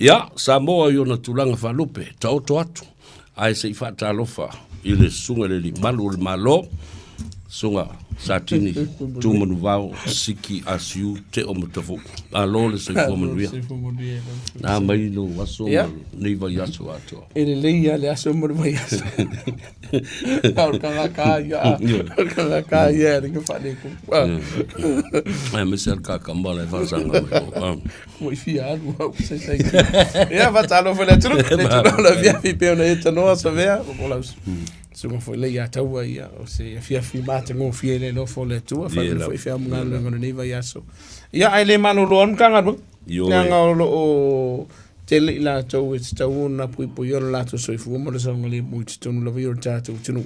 Ia, Samoa i ona tulaga faalupe, taoto atu, ae se i faatalofa i le Susuga i le Alii Malu o le Malo, Susuga Satini Tumanuvao Siki Asiu Teo Matavu'u. Malo le soifua manuia. Na mai lou aso ma lenei vaiaso atoa. E lelei lava le aso ma le vaiaso. A o le tagata ia, o le tagata ia e le faaletonu. Aemaise lava le kakama la e faasaga mai. Ua i fia alu au se sai. Ia faatalofa i le atunuu, le tulaga o le afiafi e pei ona e tanoa Savea, o lau susuga foi lea ia Taua, ia, o se afiafi matagofie i le alofa o le Atua, faapea foi feau ma galuega o lenei vaiaso. Ia, ae le malolo lava le Matagaluega, leaga o lo o tele i latou e tatau ona puipuia lo latou soifua ma le saogalemu i totonu lava ia o le tatou atunuu.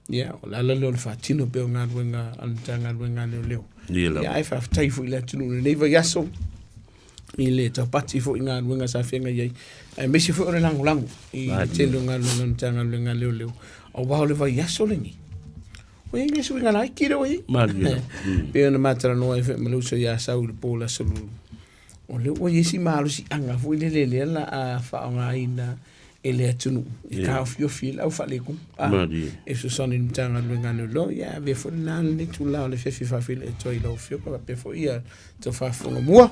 Ia, o le ala lea o le faatino pea o galuega a le Matagaluega a Leoleo. Ia, ae faafetai foi i le atunuu i lenei vaiaso i le taupati foi i galuega sa feagai ai, aemaise foi o le lagolago i le tele o galuega a le Matagaluega a Leoleo, aua o le vaiaso lenei, ua i ai nai suiga laiti lea ua i ai. Malie. Pei ona ma talanoa ai foi ma le uso ia Sau i le po o le Aso Lulu, o lea ua i ai si malosiaga foi lele lea o le a faaaogaina e le atunuu e taofiofi ai le aufaaletonu. E fesoasoani i le Matagaluega a Leoleo, ia avea foi lena lenei itula o le afiafi e faafeiloai atu ai i lau Afioga faapea foi le tou faafofoga mua.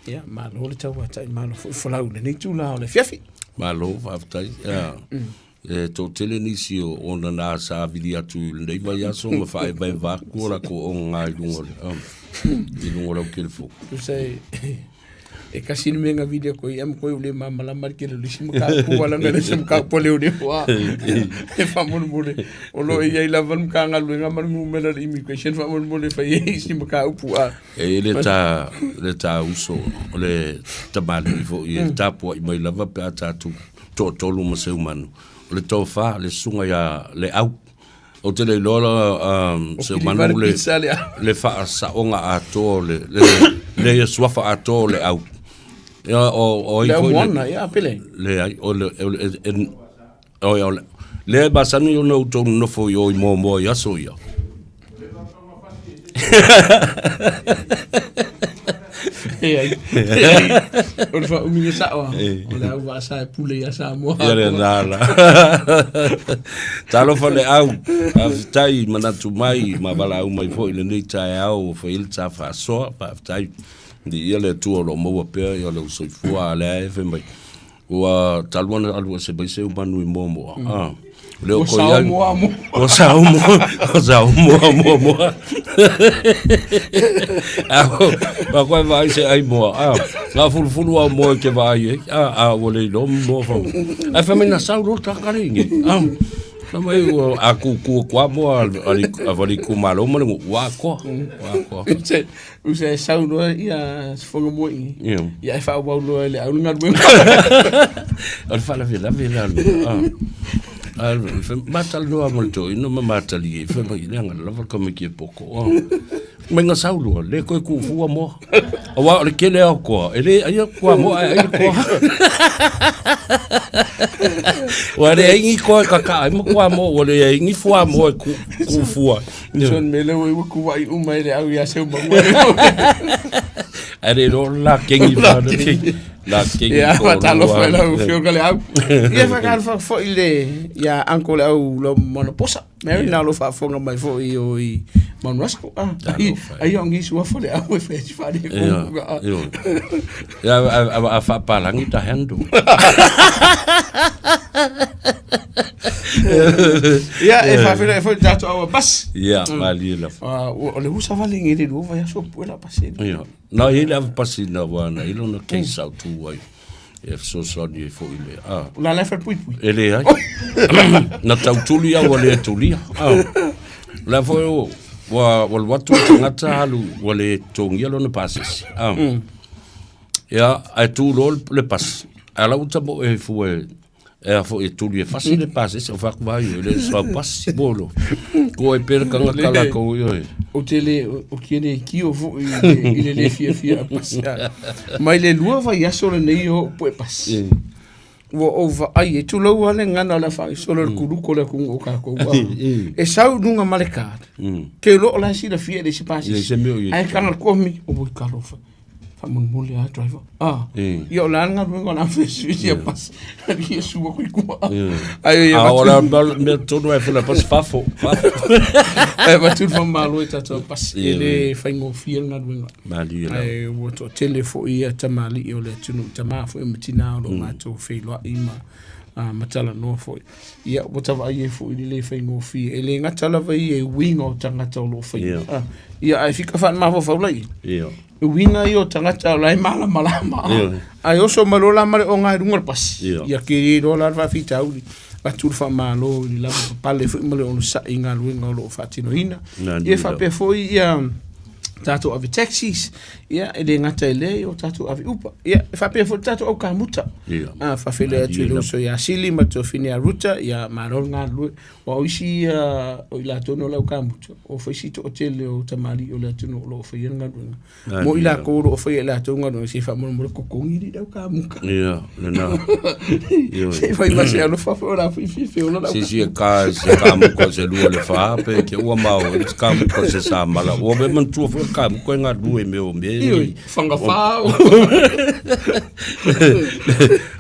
Ia, malo le tauatai, malo foi folau i lenei itula o le afiafi. Malo faafetai. E toatele nisi o ona na savili atu i lenei vaiaso ma faaevaeva atu o latou ogaga i luga o le, i luga o lau telefoni. Tusa e kasi le mea na vili atu ai ia ma koe ua le malamalama le tele o le isi mataupu ua laga le isi mataupu a leoleo a e faamolemole o lo o i ai lava le Matagaluega ma le numera o le immigration faamolemole e fai ai isi mataupu a. E i ai le ta, le ta uso o le tamalii foi e tapuai mai lava pe a tatou toatolu ma Seumanu, o le tofa, le susuga ia Leau. Ou te le iloa la Seumanu le, le faasaoga atoa o le, le, le suafa atoa o Leau. Ia, o, o ai foi le, ia, pele. Leai, o le, o le, o, o, o, lea e masani ona outou nonofo i o i Moamoa i aso ia. Leai. O le faaumiga sao lava, o le au vaa sa e pule ia Samoa. Ia le la la. Talofa le au, faafetai manatu mai ma valaau mai foi i lenei taeao ua fai ai le ta faasoa, faafetai. Viia le Atua o lo o maua pea ia lou soifua, a o lea e fai mai, Ua talu ona alu ese mai Seumanu i Moamoa. Mm. Ah. Le o ko ia. Ua sao moa, ua sao moa moa moa. A ko koe vaai se ai moa. Ah, ngā fulufulu au moa ke vaai e. Ah, ah, ua le iloa moa fa. Ai fa mai na sau lo takare nge. Ah. Fa mai ua a ku ku kwa moa ali a vali ku malo ma le ua koa. Ua koa. Usa e sau loa ia se foga moe ia e faaauau loa e le au le galuega. O le faalavelave la lena. Ah. Matalanoa ma le toeaina ma matalie, fai mai, leaga lava le tamaiti e poto. Ah. Mai na sau loa, le toe tuufua moa. Aua o le tele lava o toa, e le aia toa moa ae ai le toa. Ua leai ni toa e kakaa ai ma toa moa, ua leai ni fuamoa e tuufua ai. Son me le ua kuai uma e le au ia seu mau. Ae le iloa la kengi fa la kengi. Ia faatalofa i lau afioga le au. Ia faatalofa foi le ia uncle le au lo mana posa. Mary na lo faafofoga mai foi o i Mount Russell. Ah, ai ai o ngi sua fo le au e fe fa le ko. Ia a faapalangi ta handu. Ia, e faafeiloai foi le tatou aua pasi. Ia, malie lava. Ah, o le usa vale ngi le lua vaiaso pue la pasi. Ia. Na i ai le ava pasi na ua na i lona case au tu ai. E fesoasoani ai foi le a. La la falepuipui. E leai. Na tau tuli au ua le tulia. Ah. La foi o ua ua alu atu le tagata alu ua le totogia lona pasese. Ah. Ia, ae tu loa le pasi. Ae la ua tamo e fua e e a foi e tuli e fasi le pasese o faku vai e le sua pasi bolo. Ko e pere kanga kala ko yo e. O te le o ke le kio foi i le le fia fia pasi. Mai le lua vaiaso lenei o poe pasi. Ua ou vaai e tulou lava le gagana o le a faagasolo le kuluku o le atunuu o tatou e sau i luga ma le card ke loa o la e silafia e leai se pasese ae taga le komi oi talofa. Faamolemole lava driver. Ah. Ia o le a le galuega o le a fesuisi ia pasi. Alii e sua kui kua. Ai ia A o la mea tonu ai fela pasi fafo. Fafo. Ai avatu le faamalo i tatou pasi. E le faigofie le galuega. Malie lava. Ae ua toatele foi ia tamalii o le atunuu, tama foi ma tina o lo o matou feiloai ma ma talanoa foi. Ia ua ta vaai ai foi i le le faigofie. E le gata lava ia i uiga o tagata o lo o faia. Ia ae fika faamafaufau laia. E uiga ia o tagata o la e malamalama. Ae oso mai loa la ma le oga i luga o le pasi. Ia kē loa la le faafitauli. Avatu le faamalo i le lava papale foi ma le onosai i galuega o lo o faatinoina. Ia faapea foi ia tatou ave taxis, ia e le gata i lea, o tatou ave Uber. Ia e faapea foi le tatou au kamuta. A faafeiloai atu i le uso ia Sili ma le tuafafine ia Ruta, ia malo le galulue. Aua o isi ia o i latou nei o le au kamuta, o fai si toatele o tamalii o le atunuu o lo o faia le galuega. Mo i latou o lo o faia e latou galuega, se i faamolemole totogi alii le au kamuta. Ia, lena. Se i fai ma se alofa foi o la foi fiafia ola le au Si si e ka se kamuka se lua le fa pe ke ua mau e se kamuka se sa mala. Ua me manatua foi le kamuka e galulue i mea o mea nei. Whangawhā.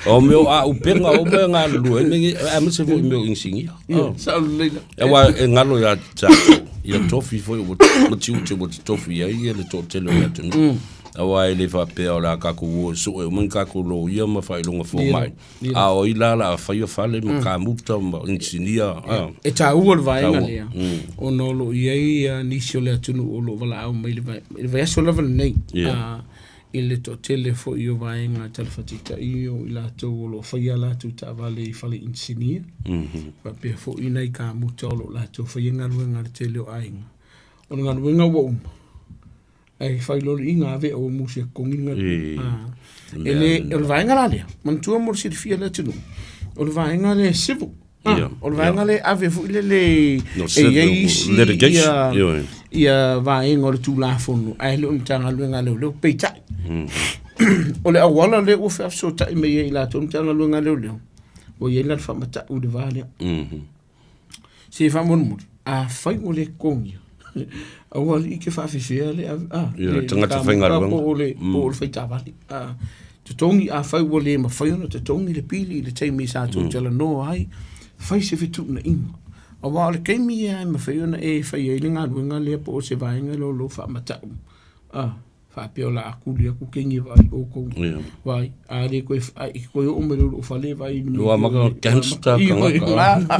O mea o āupega o mea galulue, aemaise foi mea o inisinia. Ia, sao lelei la. Aua e galo ia tatou, ia tofi foi ua ua tiute ua totofi ai ia le toatele o le atunuu. Aua e le faapea o le a tatou o e sue uma ni tatou loia ma faailoga fomai. A o ai la o le a faia fale ma kamuta ma inisinia. E taua le vaega lea, ona o lo o i ai nisi o le atunuu o lo o valaau mai i le vaiaso lava lenei. I le toatele foi o vaega talafataitai o i latou o lo o faia a latou taavale i fale inisinia, faapea foi nai kamuta o lo o latou faia galuega a le tele o aiga. O le galuega ua uma, ae fai loa le iga ave o musi e totogi le galuega. E le, o le vaega la lea, manatua mo le silafia e le atunuu, o le vaega lea e civil. O le vaega lea e ave foi lele e i ai isi ia vaega o le Tulafono ae le o le Matagaluega a Leoleo. Peitai, o le auala lea ua feafesootai mai ai i latou le Matagaluega a Leoleo, ua i ai la le faamatau i le va lea. Se faamolemole, afai ua le totogia, aua alii e te faafefea le ave, le tagata faigaluega po o le fai taavale. Totogi, afai ua le mafai ona totogi le pili i le taimi sa tou talanoa ai, fai se fetuunaiga. Aua o le taimi ia e mafai ona e fai ai le galuega lea po o se vaega lea o lo o faamatau, a, faapea o le a tuli atu teine vaai outou, vaai, a le toe, a e toe oo mai loa i lou fale vaai i le mea. Ua amata ona gangster tagata.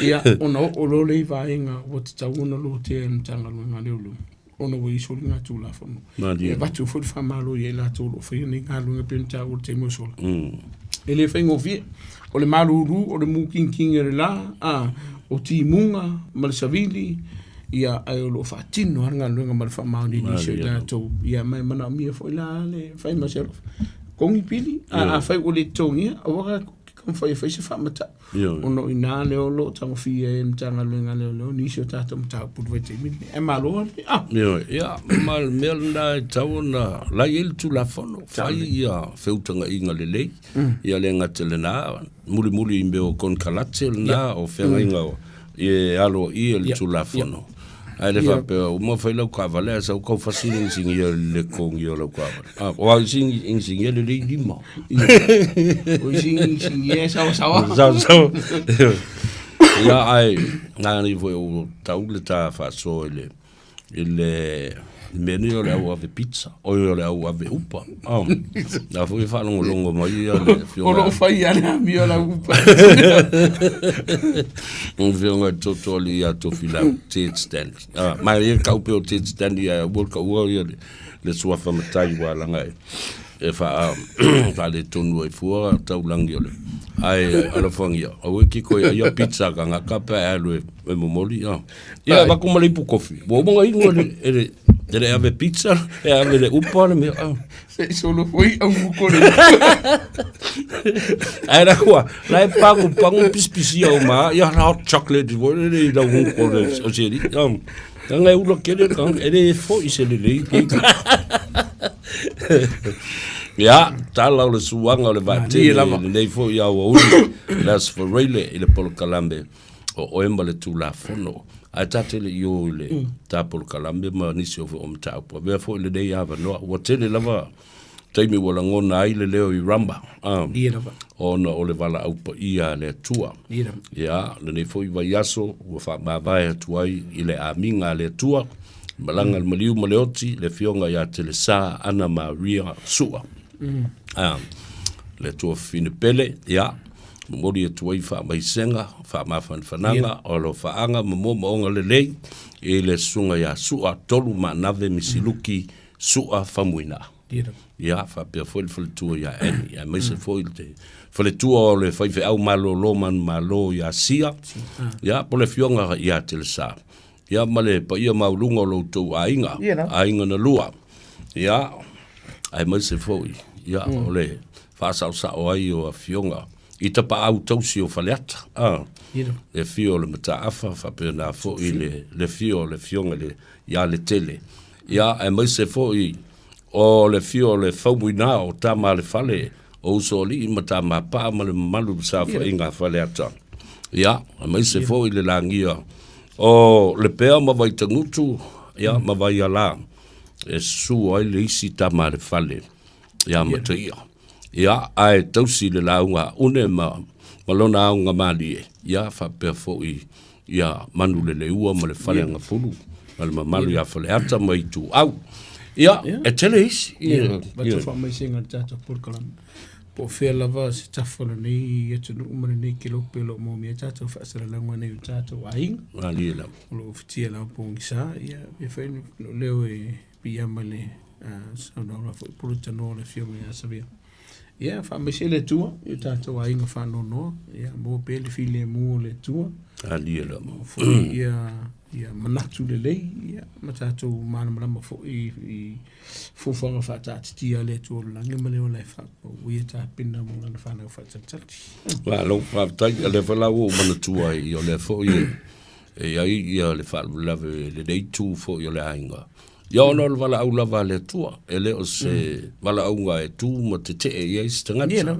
Ia, ona oo loa lea i vaega ua tatau ona lotea e le Matagaluega a Leoleo. ona ua i ai soligatulafono. E avatu foi le faamalo ia i latou o lo o faia nei galuega pei ona taua i le taimi ua sola. E le faigofie, o le malulu, o le mukinikini o le la, a, o timuga ma le savili, ia, ae o lo o faatino lava le galuega ma le faamaoni i nisi o i latou. Ia, ma e manaomia foi la le fai ma se alofa. Totogi pili, a afai ua le totogia, aua taumafai e fai se faamatau. Ona o i ina lea o lo o tagofia ai e le Matagaluega a Leoleo nisi o tatou mataupu i le vaitaimi lenei. Ae malo lava le ah. Ioe, ia, ma le mea lena e tatau ona la e i ai le Tulafono, fai ia feutagaiga lelei, ia le gata i lena, mulimuli i mea o konekarate lena, o feagaiga o e aloaia le Tulafono. Ae le faapea, uma fai lau taavale ae sau tau fasi le inisinia i le totogia o lau taavale. Ah, o au isi inisinia lelei lima. O isi inisinia e sawasawa. Sawasawa. Ia, ae, nā nei foi o tau le ta faasoa i le, i le mea nei o le au ave pizza, oi o le au ave upa. Oh, na foi faalogologo mai ia le afioga. O lo o fai lava le amio a lau upa. Le afioga i le Totoalii ia Tofilau, Ted Stanley. Ah, ma e tau pea o Ted Stanley ae aua le taua ia le suafa matai ua laga e e faa faaletonu ai fua taulagi o le ae alofagia aua e te toe aia pizza a tagata pe a alu e momoli a ia avatu ma le ipu kofi ua uma ona inu e le e le e le ave pizza e ave le upa le mea a Se i solo foi au muko le ae la kua la e pagu pagu pisipisia uma ia la hot chocolate foi lele i lau guko le o se alii Leaga e ula tele le tagata, e le foi se lelei lenei tagata. Ia, tala o le suaga o le vaatele lenei foi aoauli, le Aso Faraile i le polokalame o Oe ma le Tulafono. Ae ta te le i o i le ta polokalame ma nisi o o mataupu. Avea foi lenei avanoa, ua tele lava taimi ua lagona ai le leo i Rama, Ia lava. ona o le valaau paia a le Atua. Ia lava. Ia, lenei foi vaiaso ua faamavae atu ai i le amiga a le Atua, malaga le maliu ma le oti, le afioga ia Telesa Ana Maria Sua. Le Atua fafine pele, ia, momoli atu ai faamaisega, faamafanafanaga, o alofaaga ma moomooga lelei i le susuga ia Sua Tolu Maanave Misiluki Sua Faumuina. Ia, faapea foi le faletua ia Annie, aemaise foi le faletua o le faifeau malolo manumalo ia Sia, ia, po o le afioga ia Telesa. Ia, ma le paia maualuga o lo outou aiga, aiga na lua. Ia, aemaise foi, ia, o le faasaosao ai o afioga i tapaau tausi o Faleata, a, le afio o le Mataafa, faapena foi le afio o le afioga ia Letele. Ia, aemaise foi o le afio o le Faumuina o Tama a le Fale, o Usoalii ma Tamapaa ma le mamalu i le saofaiga a Faleata. Ia, aemaise foi le lagia o Lepea ma Vaitagutu, ia, ma Vaiala, e susu ai le isi tama a le fale ia Mataia. Ia, ae tausi le lauga a Une ma lona aoga malie, ia, faapea foi ia Manuleleua ma le Faleagafulu ma le mamalu ia Faleata ma Ituau. Ia, e tele isi. Ia, avatu faamaisega i le tatou polokalame. Po o fea lava se tafa o lenei atunuu ma lenei kelope o lo o moomia ai tatou faasalalauga nei o tatou aiga. Malie lava. O lo o fitia lava pogisa, ia, e fai lou leo e piiama i le saunoaga foi po o le tanoa o le Afioga ia Savea. Ia, faamaise le Atua i o tatou aiga faanoanoa, ia, maua pea le filemu o le Atua. Alia lava. Maua foi ia, ia manatu lelei, ia, ma tatou malamalama foi i fuafuaga faataatitia a le Atua o le lagi ma le ola e faapau, ua ia tapena mo lana fanau faatalitali. Malo, faafetai. O lea foi la ua ou manatua ai, o lea foi e i ai ia le faalavelave i lenei itu foi o le aiga. Ia ona o le valaau lava a le Atua, e le o se valaauga e tu ma tetee i ai se tagata.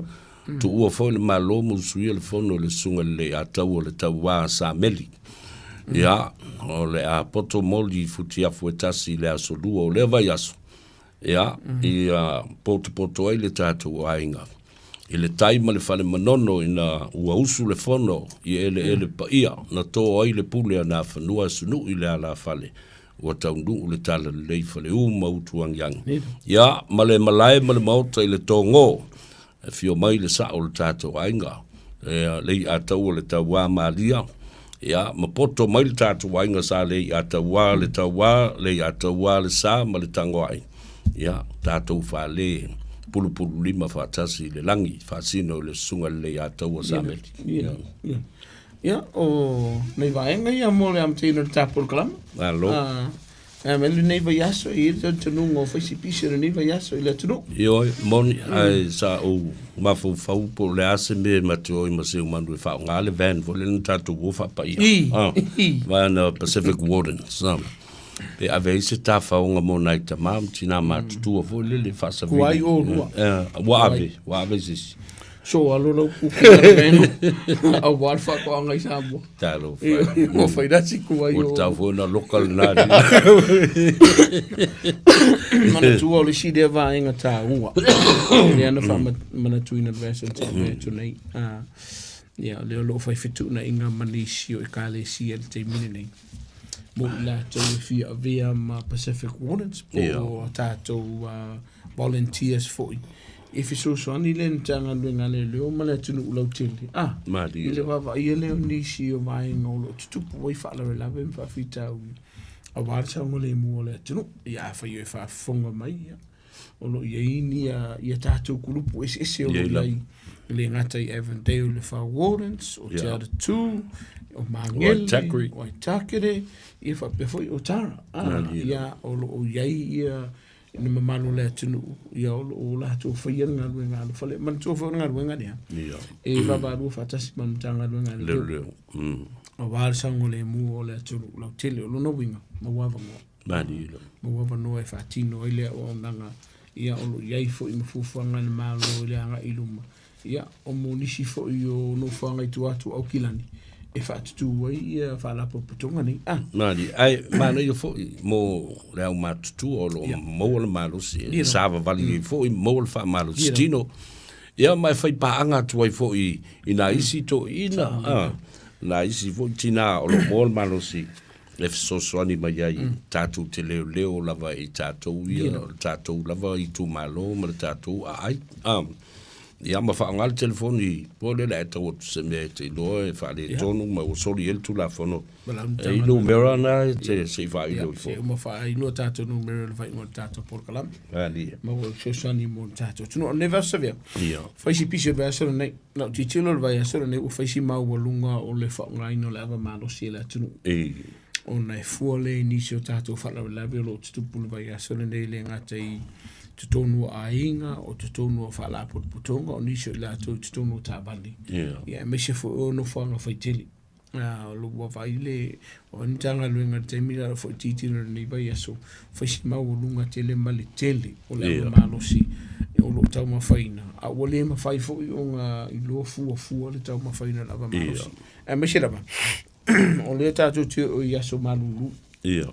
Tuua foi le Malo ma usuia le fono i le Susuga i le Leiataua o le Tauā Sameli. Ia, o le a poto moli i futiafu e tasi i le aso Lua o lea vaiaso, ia, ia potopoto ai le tatou aiga i le tai ma le fale manono ina ua usu le fono i eleele paia na tō ai le pule a Nafanua e sunu'i le alafale ua taunuu le talalelei Faleu ma Utuagiagi. Ia, ma le malae ma le maota i le togō, e afio mai le sao o le tatou aiga, e Lei'ataua le Tauā Malia, ia, ma poto mai le tatou aiga sa Lei'ataua le Tauā, Lei'ataua le Sa ma le Tagoai, ia, tatou fale pulupululima faatasi i le lagi, faasino i le Susuga i le Lei'ataua Sameli. Ia, ia. Ia, o nai vaega ia mo le amataina o le ta polokalame. Malo. A me lenei vaiaso, e i ai le talitonuga o fai se pisi o lenei vaiaso i le atunuu. Ioe, moni, ae sa ou mafaufau po o le a se mea e mate o ai ma Seumanu e faaaoga le van foi lea na tatou o faapaia. Van a Pacific Wardens. Pe ave ai se tafaoga mo nai tama ma tinā matutua foi lele faasavili. Kuai o lua. Ua ave, ua ave se isi. So alo lau kuku karaveno aua le faatoaga i Samoa. Talofa. Ua fai rasi kuai o. Ua tau foi na loka lena. Manatua o le isi lea vaega taua. Lea na faamanatuina le vaiaso na tea atu nei. Ia, lea o lo o fai fetuunaiga ma nisi o ekalesia i le taimi lenei. Mo i latou e fia avea ma Pacific Wardens po o tatou volunteers foi e fesoasoani le Matagaluega a Leoleo ma le atunuu lautele a i le vaavaaia lea o nisi o vaega o lo o tutupu ai faalavelave ma faafitauli aua le saogalemu o le atunuu. Ia afai o e faafofoga mai, ia, o lo o i ai ni ia tatou kulupu eseese o lo o i ai, e le gata i Avondale le Far Wardens, o Te Aratū, o Magele, o Waitakere, ia faapea foi o Tara. Ia, o lo o i ai ia le mamalu o le atunuu, ia o lo o latou faia le galuega alofa lea. Manatua foi o le galuega lea, e vaavaalua faatasi ma le Matagaluega a Leoleo. Aua le saogalemu o le atunuu lautele. O lona uiga, maua avanoa. Maua avanoa e faatino ai le auaunaga, ia o lo o i ai foi ma fuafuaga a le Malo i le agai i luma. Ia, o mo nisi foi o nofoaga i tua atu o Aukilani, e faatutū ai ia faalapotopotoga nei. Ah. Malie, ae manaia foi mo le aumatutua o lo o maua le malosi e savavali ai foi, maua le faamalosi tino. Ia ma e fai paaga atu ai foi i nai isi toeaiina, nai isi foi tinā o lo o maua le malosi e fesoasoani mai ai tatou te leoleo lava i tatou ia, o le tatou lava itumalo ma le tatou aai. Ia ma faaaoga le telefoni po lea le a e tau atu se mea e te iloa e faaletonu ma ua soli ai le Tulafono. E i numera na e te se i faailo ifo. Se uma faailo tatou numera le faaiuga o le tatou polokalame. Alia. Ma ua fesoasoani mo le tatou atunuu. O lenei vaiaso Savea. Ia. Fai si pisi o le vaiaso lenei. Na ou tilotilo i le vaiaso lenei ua fai si maualuga o le faaaogaina o le ava malosi e le atunuu. E. Ona e fua lea i nisi o tatou faalavelave o lo o tutupu i le vaiaso lenei e le gata i totonu o aiga, o totonu o faalapotopotoga, o nisi o i latou i totonu o taavale. Ia. Ia aemaise foi o nofoaga faitele. O lo ua vaai le o le Matagaluega i le taimi lea foi tilotilo i lenei vaiaso, fai si maualuga tele ma le tele o le ava malosi o lo o taumafaina, a ua le mafai foi ona iloa fuafua le taumafaina o le ava malosi. Aemaise lava o lea tatou te oo i aso malulu. Ia.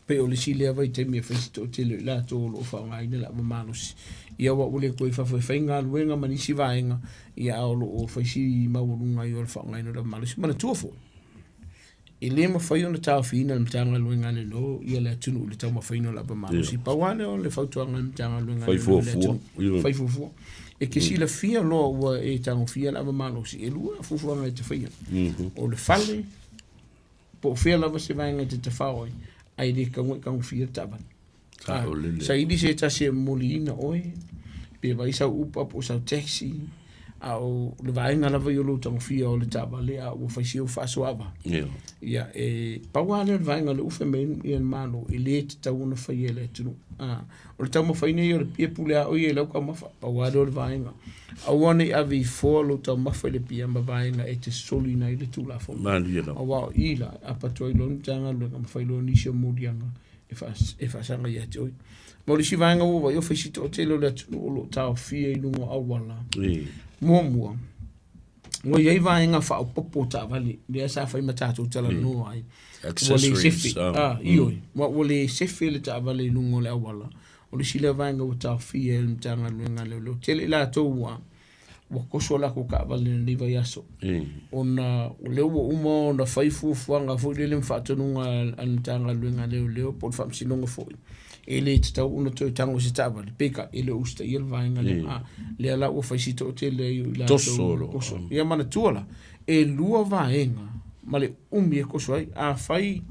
Pei o le isi lea vaitaimi e fai si toatele o i latou o lo o faaaogaina le ava malosi. Ia aua ua le toe i fafo e fai galuega ma nisi vaega, ia a o lo o fai si maualuga ai o le faaaogaina o le ava malosi. Manatua foi, e le mafai ona taofiina e le Matagaluega a le Leoleo ia le atunuu i le taumafaina o le ava malosi. Pau lava lea o le fautuaga a le Matagaluega a le Leoleo i le atunuu, fai fuafua. E te silafia loa ua e tagofia le ava malosi, e lua fuafuaga e te faia. O le fale, po o fea lava se vaega e te tafao ai, ae le tatau ona e tagofia le taavale. Saili se tasi e momoliina oe, pe vaai sau Uber po o sau taxi, a o le vaega lava ia o lou tagofia o le taavale a ua fai si ou faasoava. Ia, e pau lava lea o le vaega o lea ua fai mai ai le Malo, e le tatau ona faia e le atunuu. O le taumafaina ia o le pia pule a oe ia i lau taumafa, pau lava lea o le vaega. Aua ne i ave i foa lou taumafa i le pia ma vaega e te soliina ai le Tulafono. Malie lava. Aua o i la, e apa atu ai loa le Matagaluega ma fai loa nisi o moliaga e faasaga ia te oe. Ma o le isi vaega ua vaai, o fai si toatele o le atunuu o lo o taofia i luga o auala. Muamua, ua i ai vaega faaopoopo o taavale, lea sa fai ma tatou talanoa ai. Ua le sefe, ioe, ua le sefe le taavale i luga o le auala. O le isi lea vaega ua taofia e le Matagaluega a Leoleo. Tele i latou ua ua toso a latou taavale i lenei vaiaso, ona o lea ua uma ona fai fuafuaga foi lele ma faatonuga a le Matagaluega a Leoleo po o le Faamasinoga foi, e le tatau ona toe tago i se taavale, peitai e le o usitaia le vaega lea. A lea la ua fai si toatele ai o i latou toso. Ia manatua la, e lua vaega ma le umi e toso ai. Afai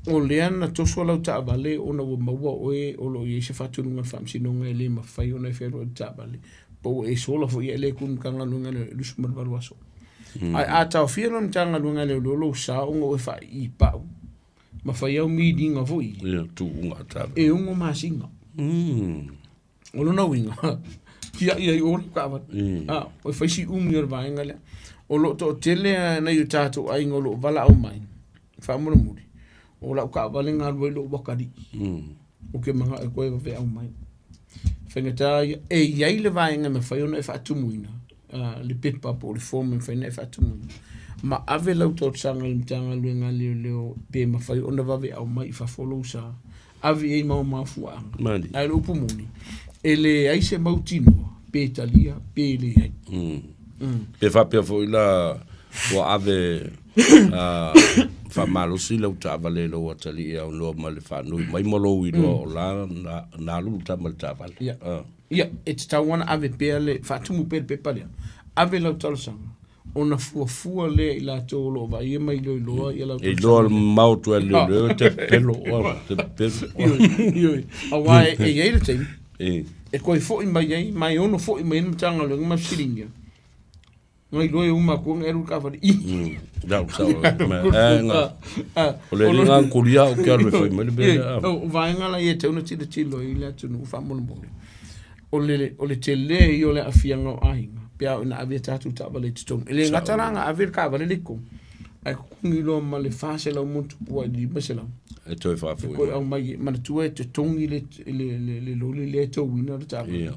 o lea na toso lau taavale ona ua maua oe o lo o i ai se faatonuga a le Faamasinoga e le mafai ona e fealuai i le taavale, po ua e sola foi ia e le tu i le Matagaluega lea 28 aso. Ae a taofia loa le Matagaluega a Leoleo lou sa ona ua e faaiipau ma fai au miliga foi ia, tuuga a taavale. E 6 masina. O lona uiga, tiai ai o lau taavale. A, e fai si umi o le vaega lea. O lo o toatele nai o tatou aiga o lo o valaau mai, faamolemole, o lau taavale na alu ai lou atalii. Ou te manao e toe vaveao mai. Faigata ia, e i ai le vaega e mafai ona e faatumuina, le pepa po o le form e mafai ona e faatumuina, ma ave lau talosaga i le Matagaluega a Leoleo pe mafai ona vaveao mai i fafo lou sa, ave i ai mau mafuaaga. Ae o le upu moni, e leai se mautinoa pe talia pe leai. Pe faapea foi la ua ave faamalosi lau taavale i lou atalii e aunoa ma le faanui mai ma lou iloa o la na alu le tama i le taavale. Ia. Ia, e tatau ona ave pea le, faatumu pea le pepa lea, ave lau talosaga, ona fuafua lea i latou o lo o vaaia ma iloiloa ia lau talosaga. E iloa mamao atu e le leoleo te pepelo, te pepelo. Ioe, aua e i ai le taimi, e toe foi mai ai, ma e ono foi mai ai le Matagaluega ma fesiligia, Na iloa e uma atu ona e alu i le taavale i. Lau sao. O le linga kulia o ke alu e fai mai le mea lea. O vaega la ia e tatau ona tilotilo ai le atunuu faamolemole. O le o le tele ia o le aafiaga o aiga pe a oo ina ave a tatou taavale i totonu. E le gata la na ave le taavale lea i totonu, ae totogi loa ma le 400 ma ona tupu ai i le 500. E toe faafoi. E toe aumai, manatua e totogi le loli lea e towina le taavale.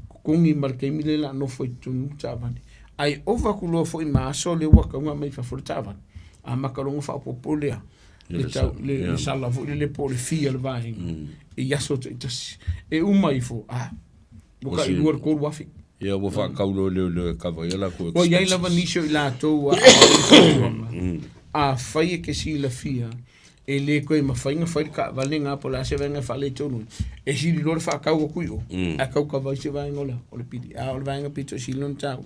Totogi ma le taimi lea o le a nofo ai i totonu le taavale. Ae ova atu loa foi ma aso lea ua tau ona aumai fafo le taavale, amata loa ona faaopoopo lea le tau le sala foi lele po o le fee a le vaega i aso taitasi. E uma ifo, a, ua tailua i le $3,000. Ia ua faatau loa e leoleo e cover ai a latou expenses. Ua i ai lava nisi o i latou ua aao i le fautuaga, afai e te silafia e le toe mafai ona fai le taavale lena po o le a se vaega e faaletonu ai, e sili loa le faatau atu i o, ae tau kava ai se vaega o le, o le pili. A o le vaega pito sili ona taua,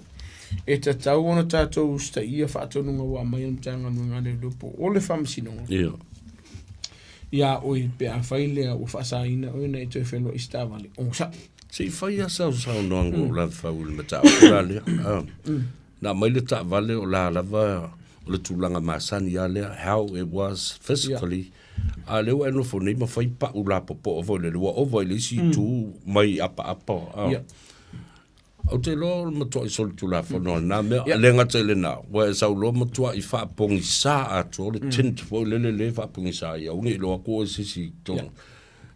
e tatau ona tatou usitaia faatonuga ua aumai e le Matagaluega a Leoleo po o le Faamasinoga. Ia. Iā oe pe afai lea ua faasaina oe ona e toe feloai i se taavale, onosai. Se i fai lava sau saunoaga o Lalefau i le mataupu la lea. Na aumai le taavale o la lava o le tulaga masani lava lea, how it was physically, a o lea ua e nofo nei ma fai pau lapopoa foi lele, ua ova i le isi itu mai apaapa. Ou te iloa o le matuai solitulafono o lena mea. E le gata i lena, ua e sau loa matuai faapogisa atoa le tint foi lele lea e faapogisa ai, aua ne i iloa atu oe e se isi i totonu.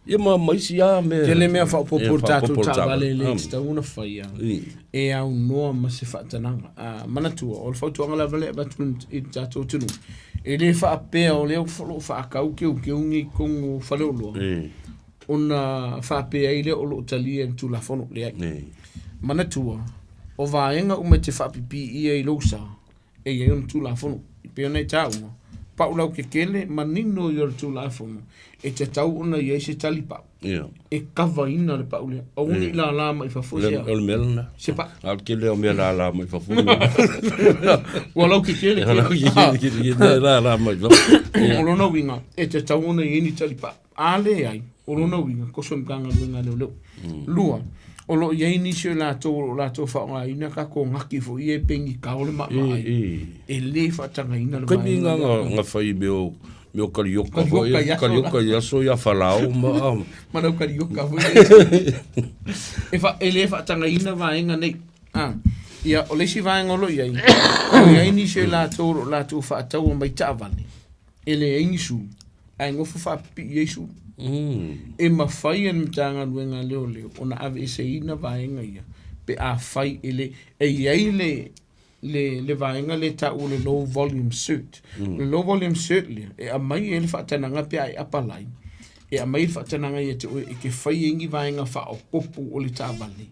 Ia ma ma isi lava mea. Tele mea faaopoopo i le tatou taavale e le tatau ona faia e aunoa ma se faatanaga. Manatua, o le fautuaga lava lea e avatu i le tatou atunuu, e le faapea o lea o lo o faatau teuteu nei i totonu o faleoloa, ona faapea ai lea o lo o talia e le Tulafono. Leai. Manatua, o vaega uma e te faapipiia i lou sa, e i ai ona Tulafono. E pei ona e taua, pau lautetele, manino ia o le Tulafono, e tatau ona i ai se talipau e kavaina le pau lea. Aua ne i lala mai fafo se O le mea lena. Se pau. A o le tele o mea lala mai fafo. Ua lautetele. Ua lala mai fafo. O lona uiga, e tatau ona i ai ni talipau. A leai, o lona uiga, toso i le Matagaluega a Leoleo. Lua, o lo o i ai nisi o i latou o lo o latou faaaogaina tatou gaki foi ia e pegitao le maamaai, e le faatagaina le vaega lea. Taimi na fai mea o mea o karioka foi, karioka i aso ia Falao ma ma lau karioka foi lea. E fa, e le faatagaina vaega nei. Ah, ia, o le isi vaega o lo o i ai, o lo o i ai nisi o i latou o lo o latou faataua mai taavale, e leai ni sulu, ae nofo faapipii ai sulu. E mafai e le Matagaluega a Leoleo ona aveeseina vaega ia pe afai e le, e i ai le, le, le vaega lea e taua o le low volume cert. O le low volume cert lea, e aumai ai le faatanaga pe a e apalai, e aumai ai le faatanaga ia te oe e te fai ai ni vaega faaopoopo o le taavale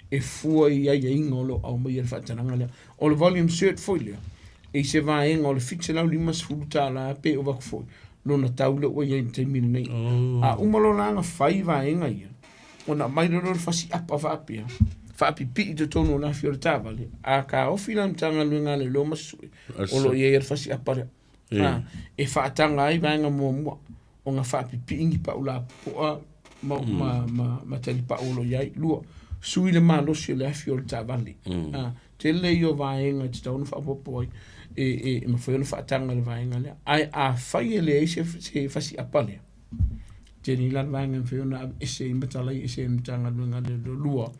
e fua i aiaiga o lo o aumaia i le faatanaga lea. O le volume cert foi lea, e i se vaega o le $750 pe ova atu foi lona tau lea ua i ai i le taimi lenei. Oh. A uma loa la ona fai vaega ia, ona aumai loa lea o le fasi apa faapea, faapipii i totonu o le afi o le taavale, a taofi la le Matagaluega a Leoleo ma susue, o lo o i ai le fasi apa lea. A, e faataga ai vaega muamua ona faapipii ni pau lapopoa ma, ma, ma, ma talipau o lo o i ai. Lua, sui le malosi o le afi o le taavale. A, tele ia o vaega e tatau ona faaopoopo ai e, e, e mafai ona faataga le vaega lea. Ae afai e leai se, se fasi apa lea, tele la le vaega e mafai ona aveese ai ma talai ese ai e le Matagaluega a Leoleo. Lua,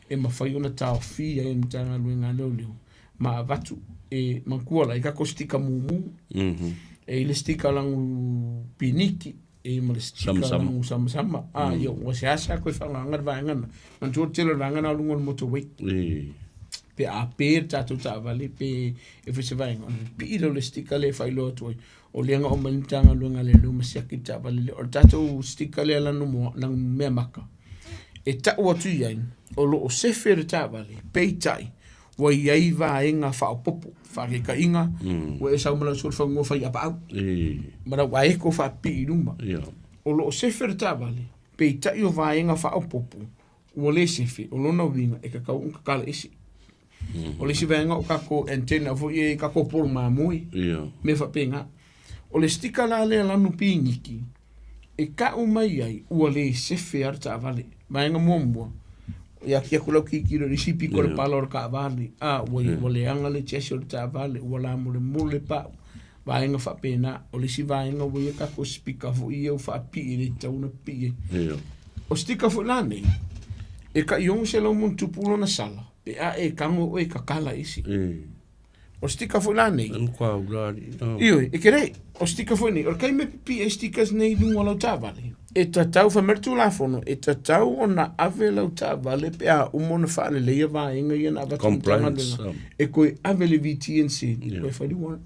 e mafai ona taofia ai e le Matagaluega a Leoleo ma avatu e manatua la i tatou stika mumu e i le stika lanu piniki e i ma le stika lanu samasama a ia ua seasea koe faagaga le vaega lena manatua le tele o le vaega lena o luga o le motorway pe a pe le tatou taavale pe e fai se vaega ona pipii lea o le stika lea e faailoa atu ai o lea na aumai le Matagaluega a Leoleo ma siaki le taavale lea. O le tatou sticker lea lanu moa, lanu mea maka, e tau atu i ai, o lo o sefe le taavale, peitai, ua i ai vaega faaopoopo, faataitaiga, ua e sau ma lau solofanua fai apaau, ma lau aeko faapipii i luma. O lo o sefe le taavale, peitai o vaega faaopoopo, ua le sefe, o lona uiga e tatau ona tatala ese. O le isi vaega o tatou antenna foi ia i tatou polo mamoe, mea faapena. O le sticker la lea lanu piniki, e tau mai ai ua le sefe lava le taavale. Vaega muamua, e ati atu lau tilotilo i le isi pito o le pala o le taavale, a ua, ua leaga le chassis o le taavale, ua lamolemole le pau. Vaega faapena. O le isi vaega ua i ai tatou speaker foi ia ua faapipii e le tatau ona pipii ai. O sticker foi la nei, e tai 600 ma ono tupu lona sala pe a e tago oe e tatala ese. O sticker foi la nei. E matua ula alii. Ioe, e te le, o sticker foi nei, o le taimi e pipii ai stickers nei i luga o lau taavale, E tatau, fai mai le Tulafono, e tatau ona ave lau taavale pe a uma ona faaleleia vaega ia na avatu i le Compliance, Matagaluega, e toe ave i le VTNC, toe fai le warrant.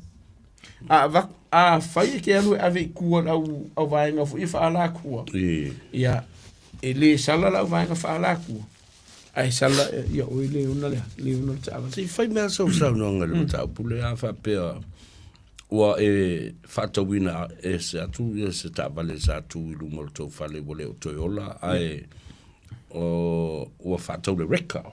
A avatu, afai e te alu e ave i tua i le au, au vaega foi ia faaalatua, ia, e le sala le auvaega faaalatua, ae sala ia oe le ona le, le ona le taavale. Se i fai mea sau saunoaga i le mataupu lea a faapea ua e faatauina ese atu ia se taavale sa tu i luma o le tou fale ua le o toe ola ae o, ua faatau le wrecker.